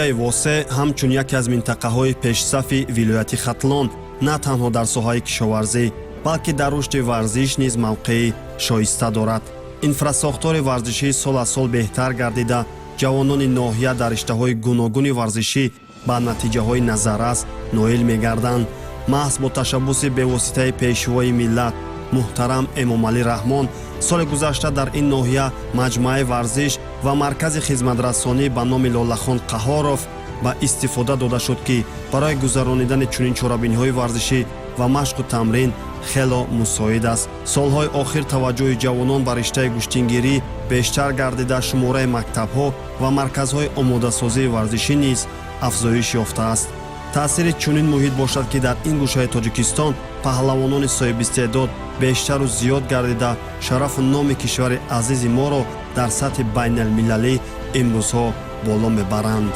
Ноҳияи Восе ҳамчун яке аз минтақаҳои пешсафи вилояти Хатлон на танҳо дар соҳаи кишоварзӣ, балки дар рушди варзиш низ мавқеи шоиста дорад. Инфрасохтори варзишӣ сол аз сол беҳтар гардида, ҷавонони ноҳия дар риштаҳои гуногуни варзишӣ ба натиҷаҳои назаррас ноил мегарданд. Маҳз бо ташаббуси бевоситаи Пешвои миллат муҳтарам Эмомалӣ Раҳмон соли гузашта дар ин ноҳия маҷмӯаи варзиш ва маркази хизматрасонӣ ба номи Лолахон Қаҳоров ба истифода дода шуд, ки барои гузаронидани чунин чорабиниҳои варзишӣ ва машқу тамрин хело мусоид аст. Солҳои охир таваҷҷӯҳи ҷавонон ба риштаи гӯштингирӣ бештар гардида, шумораи мактабҳо ва марказҳои омодасозии варзишӣ низ афзоиш ёфтааст. Таъсири чунин муҳит бошад, ки дар ин гӯшаи Тоҷикистон паҳлавонони соҳибистеъдод бештару зиёд гардида, шарафу номи кишвари азизи моро дар сатҳи байналмилалӣ имрӯзҳо боло мебаранд.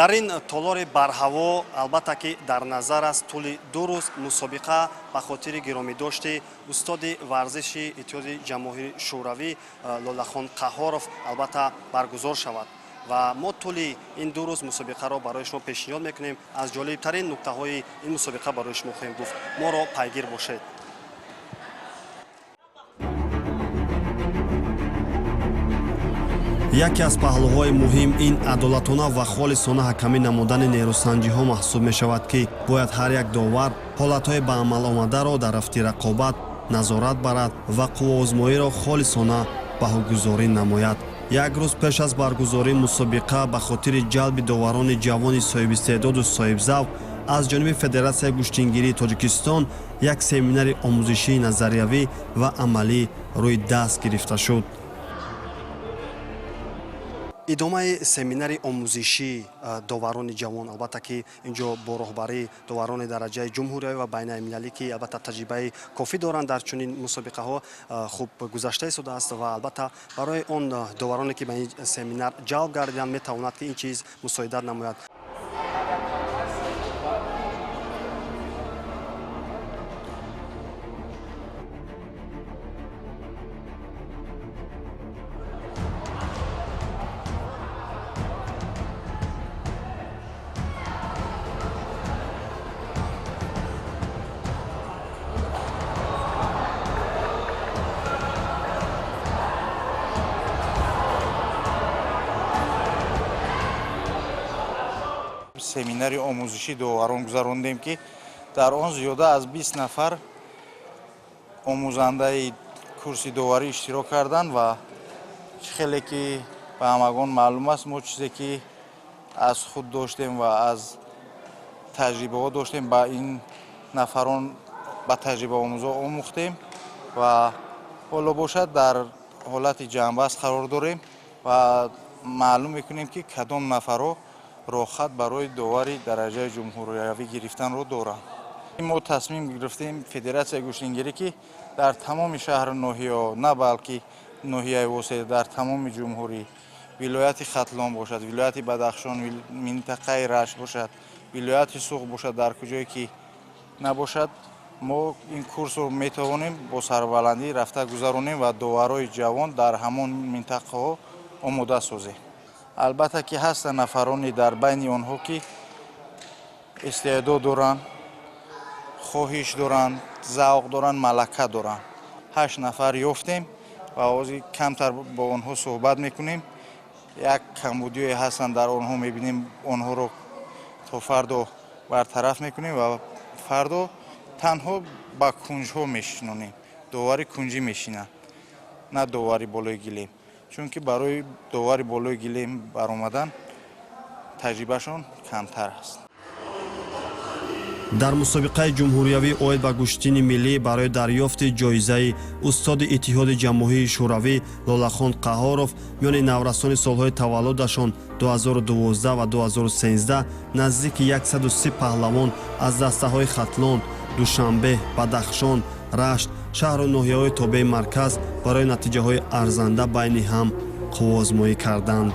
Дар ин толори барҳаво, албатта, ки дар назар аст, тӯли 2 рӯз мусобиқа ба хотири гиромидошти устоди варзиши Иттиҳоди Ҷамоҳири Шӯравӣ Лолахон Қаҳоров, албатта, баргузор шавад ва мо тӯли ин 2 рӯз мусобиқаро барои шумо пешниҳод мекунем. Аз ҷолибтарин нуктаҳои ин мусобиқа барои шумо хоҳем гуфт. Моро пайгир бошед. Яке аз паҳлӯҳои муҳим ин адолатона ва холисона ҳакамӣ намудани нерӯсанҷиҳо маҳсуб мешавад, ки бояд ҳар як довар ҳолатҳои ба амал омадаро дар рафти рақобат назорат барад ва қувваозмоиро холисона баҳогузорӣ намояд. Як рӯз пеш аз баргузории мусобиқа ба хотири ҷалби доварони ҷавони соҳибистеъдоду соҳибзавқ аз ҷониби Федератсияи гӯштингирии Тоҷикистон як семинари омӯзишии назариявӣ ва амалӣ рӯи даст гирифта шуд. Идомаи семинари омӯзишии доварони ҷавон, албатта, ки ин ҷо бо роҳбарии доварони дараҷаи ҷумҳуриявӣ ва байналмилалӣ, ки албатта таҷрибаи кофӣ доранд дар чунин мусобиқаҳо, хуб гузашта истодааст ва албатта барои он довароне, ки ба ин семинар ҷалб гардиданд, метавонад, ки ин чиз мусоидат намояд. Семинари омӯзишии доварон гузарондем, ки дар он зиёда аз 20 нафар омӯзандаи курси доварӣ иштирок карданд. Ва чӣ хеле ки ба ҳамагон маълум аст, мо чизе ки аз худ доштем ва аз таҷрибаҳо доштем, ба ин нафарон, ба таҷрибаомӯзо омӯхтем ва ҳоло бошад дар ҳолати ҷамъбаст қарор дорем ва маълум мекунем, ки кадом нафарҳо роҳхат барои довари дараҷаи ҷумҳуриявӣ гирифтанро доранд. Мо тасмим гирифтем, Федератсияи гӯштингирӣ, ки дар тамоми шаҳру ноҳияҳо, на балки ноҳияи Восе, дар тамоми ҷумҳурӣ, вилояти Хатлон бошад, вилояти Бадахшон, минтақаи Рашт бошад, вилояти Суғд бошад, дар куҷое ки набошад, мо ин курсро метавонем бо сарбаландӣ рафта гузаронем ва доварҳои ҷавон дар ҳамон минтақаҳо омода созем. Албатта, ки ҳастанд нафароне дар байни онҳо, ки истеъдод доранд, хоҳиш доранд, завқ доранд, малака доранд. Ҳашт нафар ёфтем ва ҳозир камтар бо онҳо суҳбат мекунем. Як камбудиҳое ҳастанд дар онҳо мебинем, онҳоро то фардо бартараф мекунем ва фардо танҳо ба кунҷҳо мешинонем. Довари кунҷӣ мешинад, на довари болои гилем, чунки барои довари болои гилем баромадан таҷрибашон камтар аст. Дар мусобиқаи ҷумҳуриявӣ оид ба гӯштини миллӣ барои дарёфти ҷоизаи устоди Иттиҳоди Ҷамоҳирии Шӯравӣ Лолахон Қаҳоров миёни наврасони солҳои таваллудашон 2012 ва 2013 наздики 130 паҳлавон аз дастаҳои Хатлон, Душанбе, Бадахшон, Рашт, шаҳру ноҳияҳои тобеи марказ барои натиҷаҳои арзанда байни ҳам қувваозмоӣ карданд.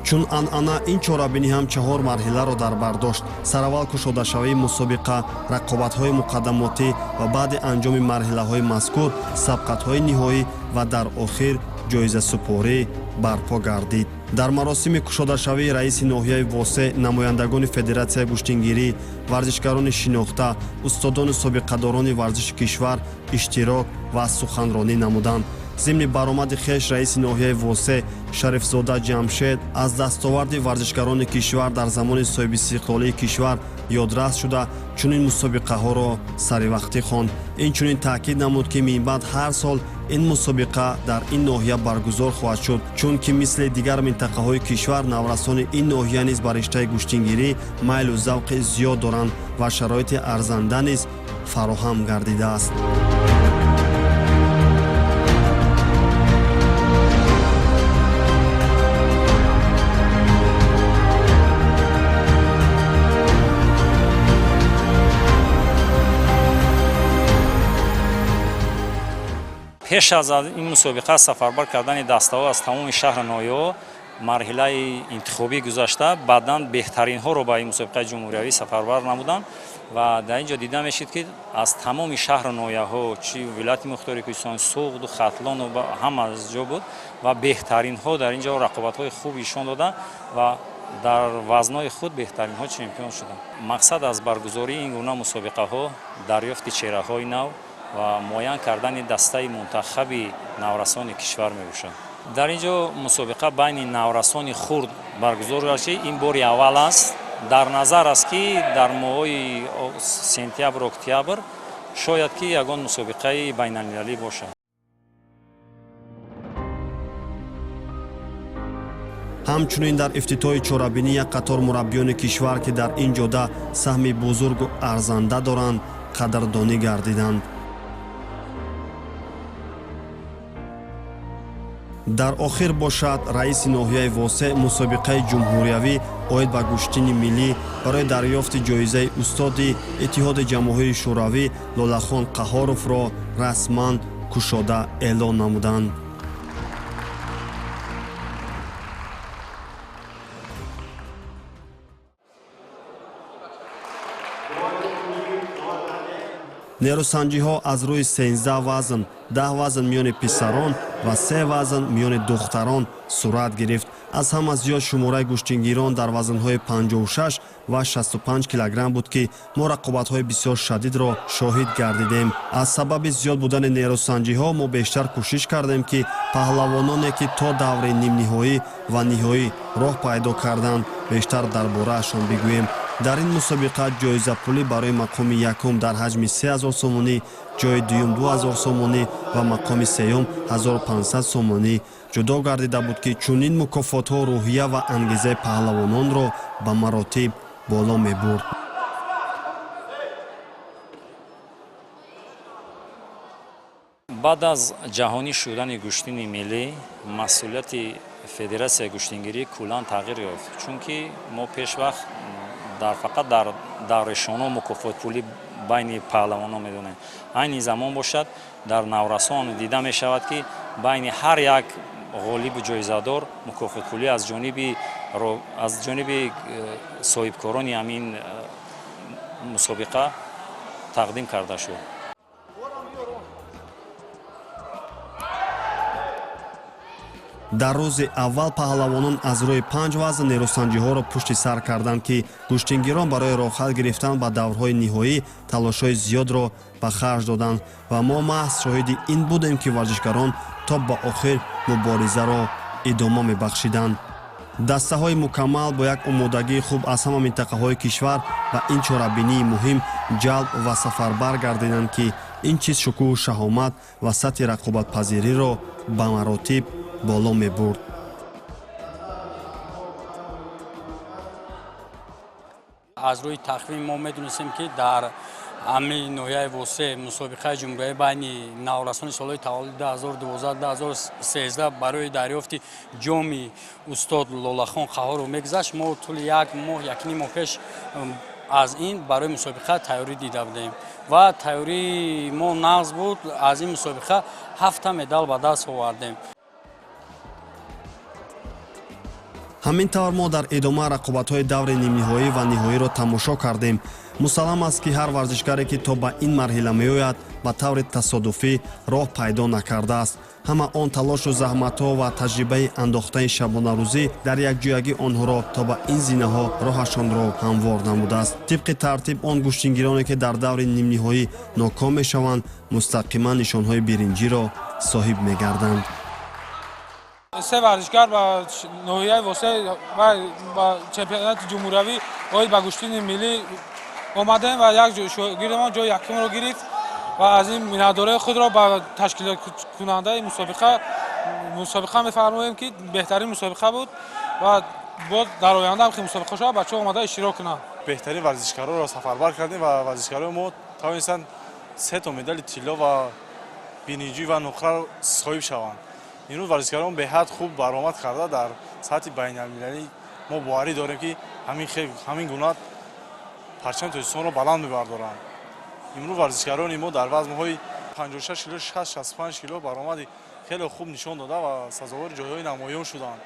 Чун анъана, ин чорабинӣ ҳам чаҳор марҳиларо дар бар дошт: сараввал кушодашавии мусобиқа, рақобатҳои муқаддамотӣ ва баъди анҷоми марҳилаҳои мазкур сабқатҳои ниҳоӣ ва дар охир ҷоизасупорӣ барпо гардид. Дар маросими кушодашавии раиси ноҳияи Восе, намояндагони Федератсияи гӯштингирӣ, варзишгарони шинохта, устодону собиқадорони варзиши кишвар иштирок ва суханронӣ намуданд. Зимни баромади хеш раиси ноҳияи Восе Шарифзода Ҷамшед аз дастоварди варзишгарони кишвар дар замони соҳибистиқлолии кишвар ёдрас шуда, чунин мусобиқаҳоро саривақтӣ хонд. Инчунин таъкид намуд, ки минбаъд ҳар сол ин мусобиқа дар ин ноҳия баргузор хоҳад шуд, чунки мисли дигар минтақаҳои кишвар наврасони ин ноҳия низ ба риштаи гӯштингирӣ майлу завқи зиёд доранд ва шароити арзанда низ фароҳам гардидааст. Пеш аз ин мусобиқа сафарбар кардани дастаҳо аз тамоми шаҳру ноҳияҳо марҳилаи интихобӣ гузашта, баъдан беҳтаринҳоро ба ин мусобиқаи ҷумҳуриявӣ сафарбар намуданд ва дар ин ҷо дида мешид, ки аз тамоми шаҳру ноҳияҳо, чи вилояти мухтори Кӯҳистон, Суғду, Хатлону ҳама аз ҷо буд ва беҳтаринҳо дар ин ҷо рақобатҳои хуб нишон доданд ва дар вазнҳои худ беҳтаринҳо чемпион шуданд. Мақсад аз баргузории ин гуна мусобиқаҳо дарёфти чеҳраҳои нав ва муайян кардани дастаи мунтахаби наврасони кишвар мебошад. Дар ин ҷо мусобиқа байни наврасони хурд баргузор гардид. Ин бори аввал аст. Дар назар аст, ки дар моҳҳои сентябр, октябр шояд ки ягон мусобиқаи байналмилалӣ бошад. Ҳамчунин дар ифтитоҳи чорабинӣ як қатор мураббиёни кишвар, ки дар ин ҷода саҳми бузургу арзанда доранд, қадрдонӣ гардиданд. Дар охир бошад, раиси ноҳияи Восе мусобиқаи ҷумҳуриявӣ оид ба гӯштини миллӣ барои дарёфти ҷоизаи устоди Иттиҳоди Ҷамоҳирии Шӯравӣ Лолахон Қаҳоровро расман кушода эълон намуданд. Нерӯсанҷиҳо аз рӯи 13 вазн, 10 вазн миёни писарон ва се вазн миёни духтарон сурат гирифт. Аз ҳама зиёд шумораи гӯштингирон дар вазнҳои 56 ва 65 килограмм буд, ки мо рақобатҳои бисёр шадидро шоҳид гардидем. Аз сабаби зиёд будани нерӯсанҷиҳо мо бештар кӯшиш кардем, ки паҳлавононе, ки то даври нимниҳоӣ ва ниҳоӣ роҳ пайдо карданд, бештар дар бораашон бигӯем. Дар ин мусобиқа ҷоизапулӣ барои мақоми якум дар ҳаҷми 3000 сомонӣ, ҷои дуюм 2000 сомонӣ ва мақоми сеюм 1500 сомонӣ ҷудо гардида буд, ки чунин мукофотҳо рӯҳия ва ангезаи паҳлавононро ба маротиб боло мебурд. Баъд аз ҷаҳонӣ шудани гӯштини миллӣ масъулияти Федератсияи гӯштингирӣ куллан тағйир ёфт, чунки мо пешвақт дар фақат дар даврешоно мукофотпулӣ байни паҳлавонон медонем. Айни замон бошад, дар наврасон дида мешавад, ки байни ҳар як ғолибу ҷоизадор мукофотпулӣ аз ҷониби соҳибкорони ҳамин мусобиқа тақдим карда шуд. Дар рӯзи аввал паҳлавонон аз рӯи панҷ вазн нерӯсанҷиҳоро пушти сар карданд, ки гӯштингирон барои роҳхат гирифтан ба даврҳои ниҳоӣ талошҳои зиёдро ба харҷ доданд ва мо маҳз шоҳиди ин будем, ки варзишгарон то ба охир муборизаро идома мебахшиданд. Дастаҳои мукаммал бо як омодагии хуб аз ҳама минтақаҳои кишвар ба ин чорабинии муҳим ҷалб ва сафарбар гардиданд, ки ин чиз шукӯҳу шаҳомат ва сатҳи рақобатпазириро ба маротиб боло мебурд. Аз рӯи тақвим мо медонистем, ки дар ҳамин ноҳияи Восеъ мусобиқаи ҷумҳуриявӣ байни наврасони солҳои таваллуди 2012-2013 барои дарёфти ҷоми устод Лолахон Қаҳоров мегузашт. Мо тӯли як моҳ, якним моҳ пеш аз ин барои мусобиқа тайёрӣ дида будем ва тайёрии мо нағз буд. Аз ин мусобиқа 7 медал ба даст овардем. Ҳамин тавр мо дар идома рақобатҳои даври нимниҳоӣ ва ниҳоиро тамошо кардем. Мусаллам аст, ки ҳар варзишгаре, ки то ба ин марҳила меояд, ба таври тасодуфӣ роҳ пайдо накардааст. Ҳама он талошу заҳматҳо ва таҷрибаи андохтаи шабонарӯзӣ дар якҷоягӣ онҳоро то ба ин зинаҳо роҳашонро ҳамвор намудааст. Тибқи тартиб, он гӯштингироне, ки дар даври нимниҳоӣ ноком мешаванд, мустақиман нишонҳои биринҷиро соҳиб мегарданд. Се варзишгар ба ноҳияи Восеъ ва ба чемпионати ҷумҳуриявӣ оид ба гӯштини миллӣ омадем ва як шогирдамон ҷои якумро гирифт ва аз ин миннатдории худро ба ташкилкунандаи мусобиқа мефармоем, ки беҳтарин мусобиқа буд ва боз дар оянда ҳам ки мусобиқа шавад, бачаҳо омада иштирок кунанд. Беҳтарин варзишгароро сафарбар кардем ва варзишгарои мо тавонистанд се то медали тилло ва биринҷӣ ва нуқраро соҳиб шаванд. Имрӯз варзишгарон беҳад хуб баромад карда, дар сатҳи байналмилалӣ мо боварӣ дорем, ки ҳамин гуна парчами Тоҷикистонро баланд мебардоранд. Имрӯз варзишгарони мо дар вазнҳои 56 кило, 60, 65 кило баромади хеле хуб нишон дода ва сазовори ҷойҳои намоён шуданд.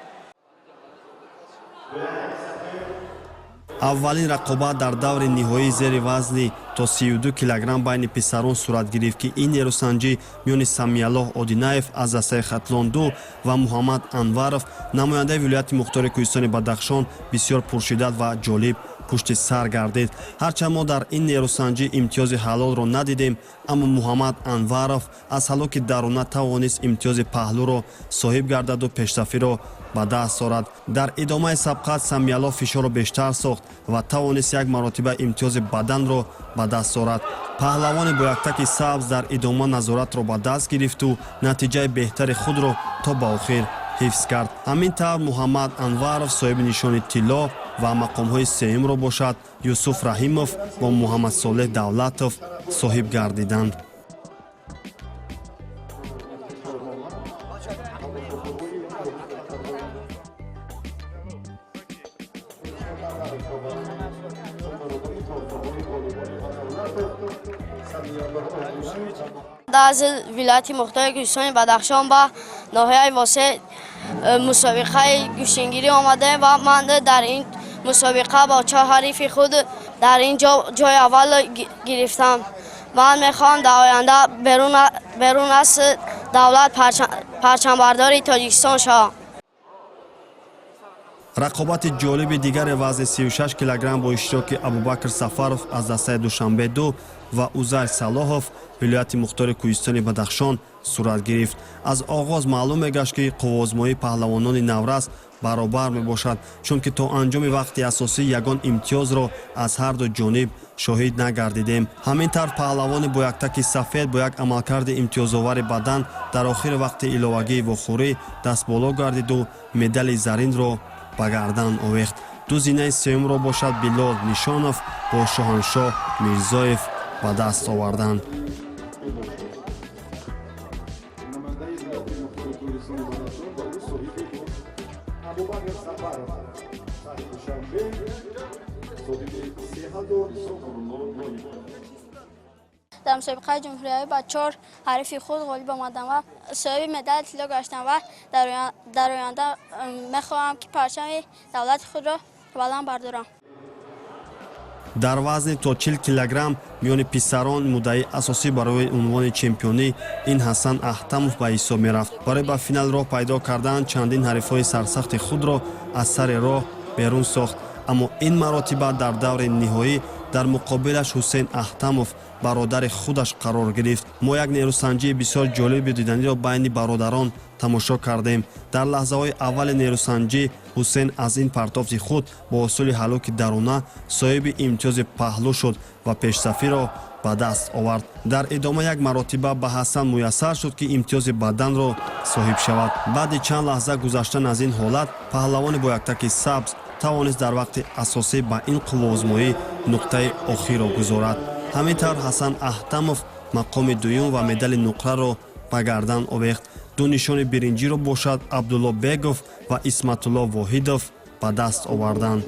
Аввалин рақобат дар даври ниҳоии зери вазни то 32 килограмм байни писарон сурат гирифт, ки ин нерӯсанҷӣ миёни Самияллоҳ Одинаев аз дастаи Хатлон 2 ва Муҳаммад Анваров, намояндаи вилояти мухтори Кӯҳистони Бадахшон, бисёр пуршиддат ва ҷолиб пушти сар гардид. Ҳарчанд мо дар ин нерӯсанҷӣ имтиёзи ҳалолро надидем, аммо Муҳаммад Анваров аз ҳалоки даруна тавонист имтиёзи паҳлӯро соҳиб гардаду пешсафиро ба даст орад. Дар идомаи сабқат Самияллоҳ фишорро бештар сохт ва тавонист як маротиба имтиёзи баданро ба даст орад. Паҳлавони бо яктаки сабз дар идома назоратро ба даст гирифту натиҷаи беҳтари худро то ба охир ҳифз кард. Ҳамин тавр Муҳаммад Анваров соҳиби нишони тилло ва мақомҳои сеюмро бошад Юсуф Раҳимов бо Муҳаммадсолеҳ Давлатов соҳиб гардиданд. Аз вилояти мухтори Кӯҳистони Бадахшон ба ноҳияи Восеъ мусобиқаи гӯштингирӣ омадаем ва ман дар ин мусобиқа бо чор ҳарифи худ дар ин ҷои аввал гирифтам. Ман мехоҳам дар оянда берун аз давлат парчамбардори Тоҷикистон шавам. Рақобати ҷолиби дигаре вазни 36 килограмм бо иштироки Абубакр Сафаров аз дастаи Душанбе 2 ва Узайр Салоҳов, вилояти мухтори Кӯҳистони Бадахшон, сурат гирифт. Аз оғоз маълум мегашт, ки қувваозмоии паҳлавонони наврас баробар мебошад, чунки то анҷоми вақти асосӣ ягон имтиёзро аз ҳарду ҷониб шоҳид нагардидем. Ҳамин тавр паҳлавони бо яктаки сафед бо як амалкарди имтиёзовари бадан дар охири вақти иловагии вохӯрӣ дастболо гардиду медали заринро ба гардан овехт. Ду зинаи сеюмро бошад Билол Нишонов бо Шоҳаншоҳ Мирзоев ба даст оварданд. Дар мусобиқаи ҷумҳуриявӣ ба чор ҳарифи худ ғолиб омадам ва соҳиби медали тилло гаштам ва дар оянда мехоҳам, ки парчами давлати худро баланд бардорам. Дар вазни то 40 килограмм миёни писарон муддаи асосӣ барои унвони чемпионӣ ин Ҳасан Аҳтамов ба ҳисоб мерафт. Барои ба финал роҳ пайдо кардан чандин ҳарифҳои сарсахти худро аз сари роҳ берун сохт, аммо ин маротиба дар даври ниҳоӣ дар муқобилаш Ҳусейн Аҳтамов, бародари худаш, қарор гирифт. Мо як нерӯсанҷии бисёр ҷолибу диданиро байни бародарон тамошо кардем. Дар лаҳзаҳои аввали нерӯсанҷӣ Ҳусейн аз ин партофти худ бо усули ҳалоки даруна соҳиби имтиёзи паҳлӯ шуд ва пешсафиро ба даст овард. Дар идома як маротиба ба Ҳасан муяссар шуд, ки имтиёзи баданро соҳиб шавад. Баъди чанд лаҳза гузаштан аз ин ҳолат паҳлавони бо яктаки сабз Тавонист дар вақти асосӣ ба ин қувваозмоӣ нуқтаи охирро гузорад. Ҳамин тавр Ҳасан Аҳтамов мақоми дуюм ва медали нуқраро ба гардан овехт. Ду нишони биринҷиро бошад Абдулло Бегов ва Исматулло Воҳидов ба даст оварданд.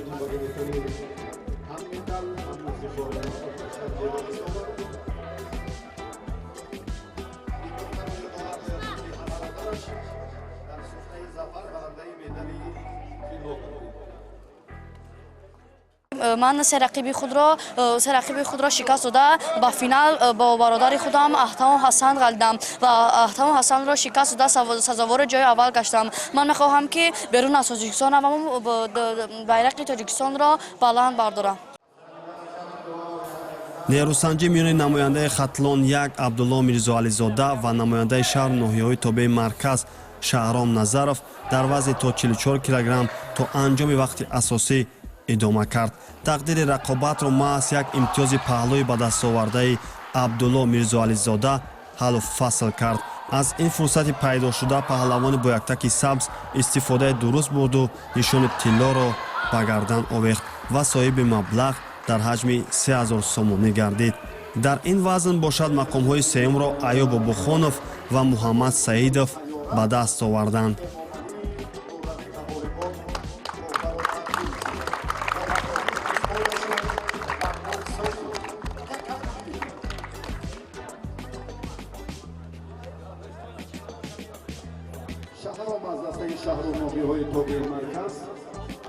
Ман се рақиби худро шикаст дода, ба финал бо бародари худам Аҳтамов Ҳасан ғалидам ва Аҳтамов Ҳасанро шикаст дода, сазовори ҷои аввал гаштам. Ман мехоҳам, ки берун аз Тоҷикистон равам, байрақи Тоҷикистонро баланд бардорам. Нерӯсанҷӣ миёни намояндаи Хатлон 1 Абдулло Мирзоализода ва намояндаи шаҳру ноҳияҳои тобеи марказ Шаҳром Назаров дар вазни то 44 килограмм то анҷоми вақти асосӣ идома кард. Тақдири рақобатро маҳз як имтиёзи паҳлӯи ба дастовардаи Абдулло Мирзоализода ҳаллу фасл кард. Аз ин фурсати пайдошуда паҳлавони бо яктаки сабз истифодаи дуруст бурду нишони тиллоро ба гардан овехт ва соҳиби маблағ дар ҳаҷми 3000 сомонӣ гардид. Дар ин вазн бошад мақомҳои сеюмро Аюб Бобохонов ва Муҳаммад Саидов ба даст оварданд. Шаҳром аз дастаи шаҳру ноҳияҳои тобеи марказ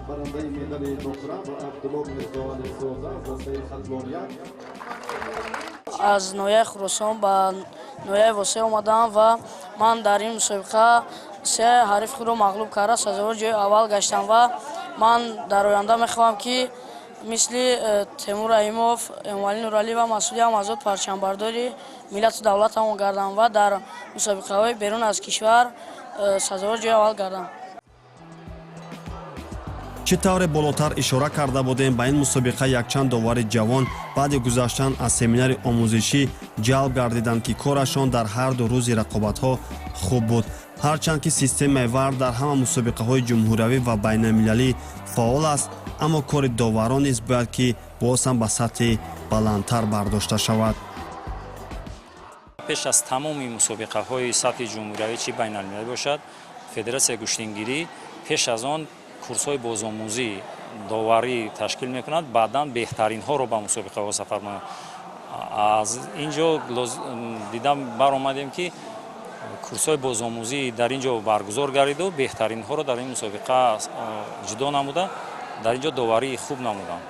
барандаи медали нуқра ва Абдулло Мирзоализода аз дастаи Хатлон 1. Аз ноҳияи Хуросон ба ноҳияи Восеъ омадам ва ман дар ин мусобиқа се ҳариф худро мағлуб карда, сазовори ҷои аввал гаштам ва ман дар оянда мехоҳам, ки мисли Темур Раҳимов, Эмомалӣ Нуралӣ ва Масъуди Аҳмадзод парчамбардори миллату давлатамон гардам ва дар мусобиқаҳои берун аз кишвар сазовори ҷои аввал гардам. Чӣ тавре болотар ишора карда будем, ба ин мусобиқа якчанд довари ҷавон баъди гузаштан аз семинари омӯзишӣ ҷалб гардиданд, ки корашон дар ҳар ду рӯзи рақобатҳо хуб буд. Ҳарчанд ки системаи ВАР дар ҳама мусобиқаҳои ҷумҳуриявӣ ва байналмилалӣ фаъол аст, аммо кори доварон низ бояд ки боз ҳам ба сатҳи баландтар бардошта шавад. Пеш аз тамоми мусобиқаҳои сатҳи ҷумҳуриявӣ чӣ байналмилалӣ бошад, Федератсияи гӯштингирӣ пеш аз он курсҳои бозомӯзӣ доварӣ ташкил мекунад, баъдан беҳтаринҳоро ба мусобиқаҳо сафар мекунад. Аз ин ҷо дидам баромадем, ки курсҳои бозомӯзӣ дар ин ҷо баргузор гардиду беҳтаринҳоро дар ин мусобиқа ҷудо намуда, дар ин ҷо доварии хуб намуданд.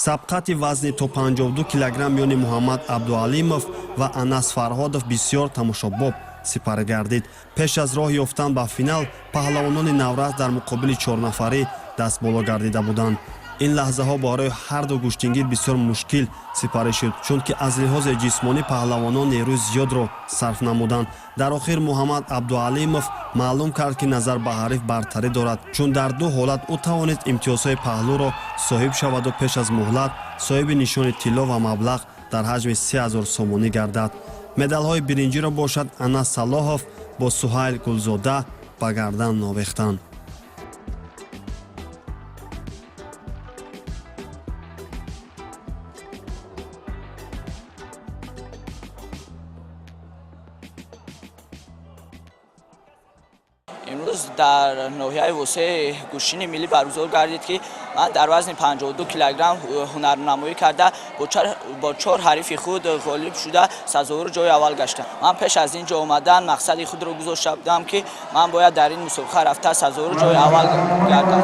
Сабқати вазни то 52 килограмм миёни Муҳаммад Абдуалимов ва Анас Фарҳодов бисёр тамошобоб сипарӣ гардид. Пеш аз роҳ ёфтан ба финал паҳлавонони наврас дар муқобили чорнафарӣ дастболо гардида буданд. Ин лаҳзаҳо барои ҳар ду гӯштингир бисёр мушкил сипарӣ шуд, чунки аз лиҳози ҷисмонӣ паҳлавонон нерӯи зиёдро сарф намуданд. Дар охир Муҳаммад Абдуалимов маълум кард, ки назар ба ҳариф бартарӣ дорад, чун дар ду ҳолат ӯ тавонист имтиёзҳои паҳлӯро соҳиб шаваду пеш аз муҳлат соҳиби нишони тилло ва маблағ дар ҳаҷми 3000 сомонӣ гардад. Медалҳои биринҷиро бошад Анас Салоҳов бо Суҳайл Гулзода ба гардан овехтанд. Имрӯз дар ноҳияи Восеъ гӯштини миллӣ баргузор гардид, ки ман дар вазни 52 килограмм ҳунарнамоӣ карда бо чор ҳарифи худ ғолиб шуда, сазовори ҷои аввал гаштам. Ман пеш аз ин ҷо омадан мақсади худро гузошта будам, ки ман бояд дар ин мусобиқа рафта сазовори ҷои аввал гардам.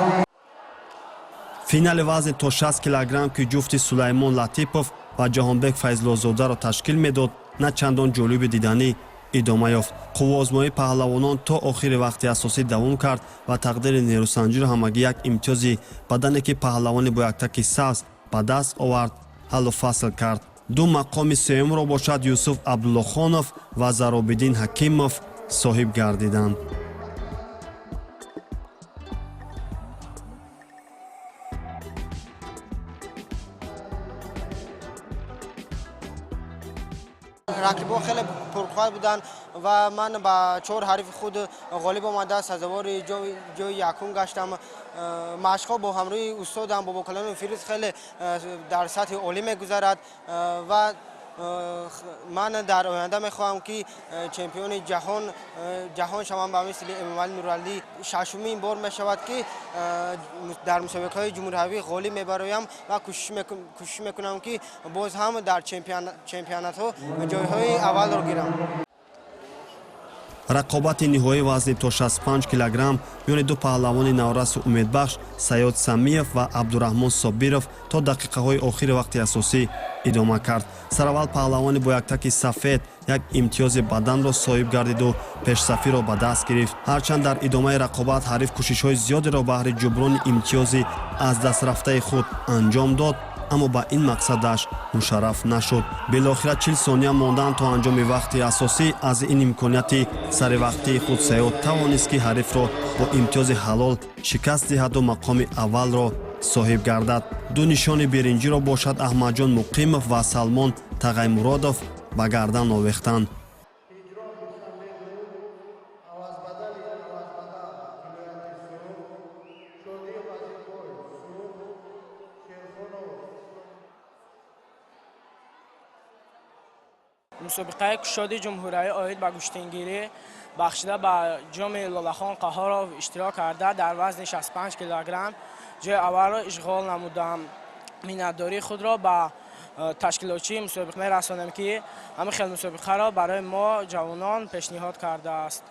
Финали вазни то 60 килограмм, ки ҷуфти Сулаймон Латипов ва Ҷаҳонбек Файзуллозодаро ташкил медод, на чандон ҷолиби диданӣ идома ёфт. Қувваозмоии паҳлавонон то охири вақти асосӣ давом кард ва тақдири нерӯсанҷиро ҳамагӣ як имтиёзи бадане, ки паҳлавони бо яктаки сабз ба даст овард, ҳаллу фасл кард. Ду мақоми сеюмро бошад Юсуф Абдуллохонов ва Заробиддин Ҳакимов соҳиб гардиданд. Рақибҳо хеле пурқувват буданд ва ман ба 4 ҳарифи худ ғолиб омада сазовори ҷои якум гаштам. Машқҳо бо ҳамроҳи устодам Бобокалони Фирӯз хеле дар сатҳи олӣ мегузарад ва ман дар оянда мехоҳам ки чемпиони ҷаҳон шавам ба мисли Эмомалӣ Нуралӣ. Шашумин бор мешавад ки дар мусобиқаҳои ҷумҳуриявӣ ғолиб мебароям ва кӯшиш мекунам ки боз ҳам дар чемпионатҳо ҷойҳои аввалро гирам. Рақобати ниҳоии вазни то 65 килограмм миёни ду паҳлавони наврасу умедбахш Саёд Самиев ва Абдураҳмон Собиров то дақиқаҳои охири вақти асосӣ идома кард. Сараввал паҳлавони бо яктаки сафед як имтиёзи баданро соҳиб гардиду пешсафиро ба даст гирифт. Ҳарчанд дар идомаи рақобат ҳариф кӯшишҳои зиёдеро баҳри ҷуброни имтиёзи аз дастрафтаи худ анҷом дод, аммо ба ин мақсадаш мушарраф нашуд. Билохира 40 сония мондан то анҷоми вақти асосӣ аз ин имконияти саривақтии худ Саёд тавонист ки ҳарифро бо имтиёзи ҳалол шикаст диҳаду мақоми аввалро соҳиб гардад. Ду нишони биринҷиро бошад Аҳмадҷон Муқимов ва Салмон Тағаймуродов ба гардан овехтанд. Мусобиқаи кушоди ҷумҳуриявӣ оид ба гӯштингирӣ бахшида ба ҷоми Лолахон Қаҳоров иштирок карда дар вазни 65 килограмм ҷои аввалро ишғол намудам. Миннатдории худро ба ташкилотчии мусобиқа мерасонем ки ҳамин хел мусобиқаро барои мо ҷавонон пешниҳод кардааст.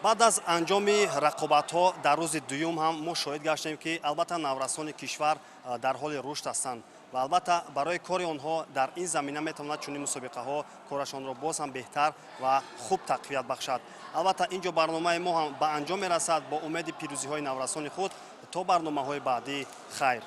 Баъд аз анҷоми рақобатҳо дар рӯзи дуюм ҳам мо шоҳид гаштем ки албатта наврасони кишвар дар ҳоли рушд ҳастанд ва албатта барои кори онҳо дар ин замина метавонад чунин мусобиқаҳо корашонро боз ҳам беҳтар ва хуб тақвият бахшад. Албатта ин ҷо барномаи мо ҳам ба анҷом мерасад. Бо умеди пирӯзиҳои наврасони худ то барномаҳои баъдӣ хайр.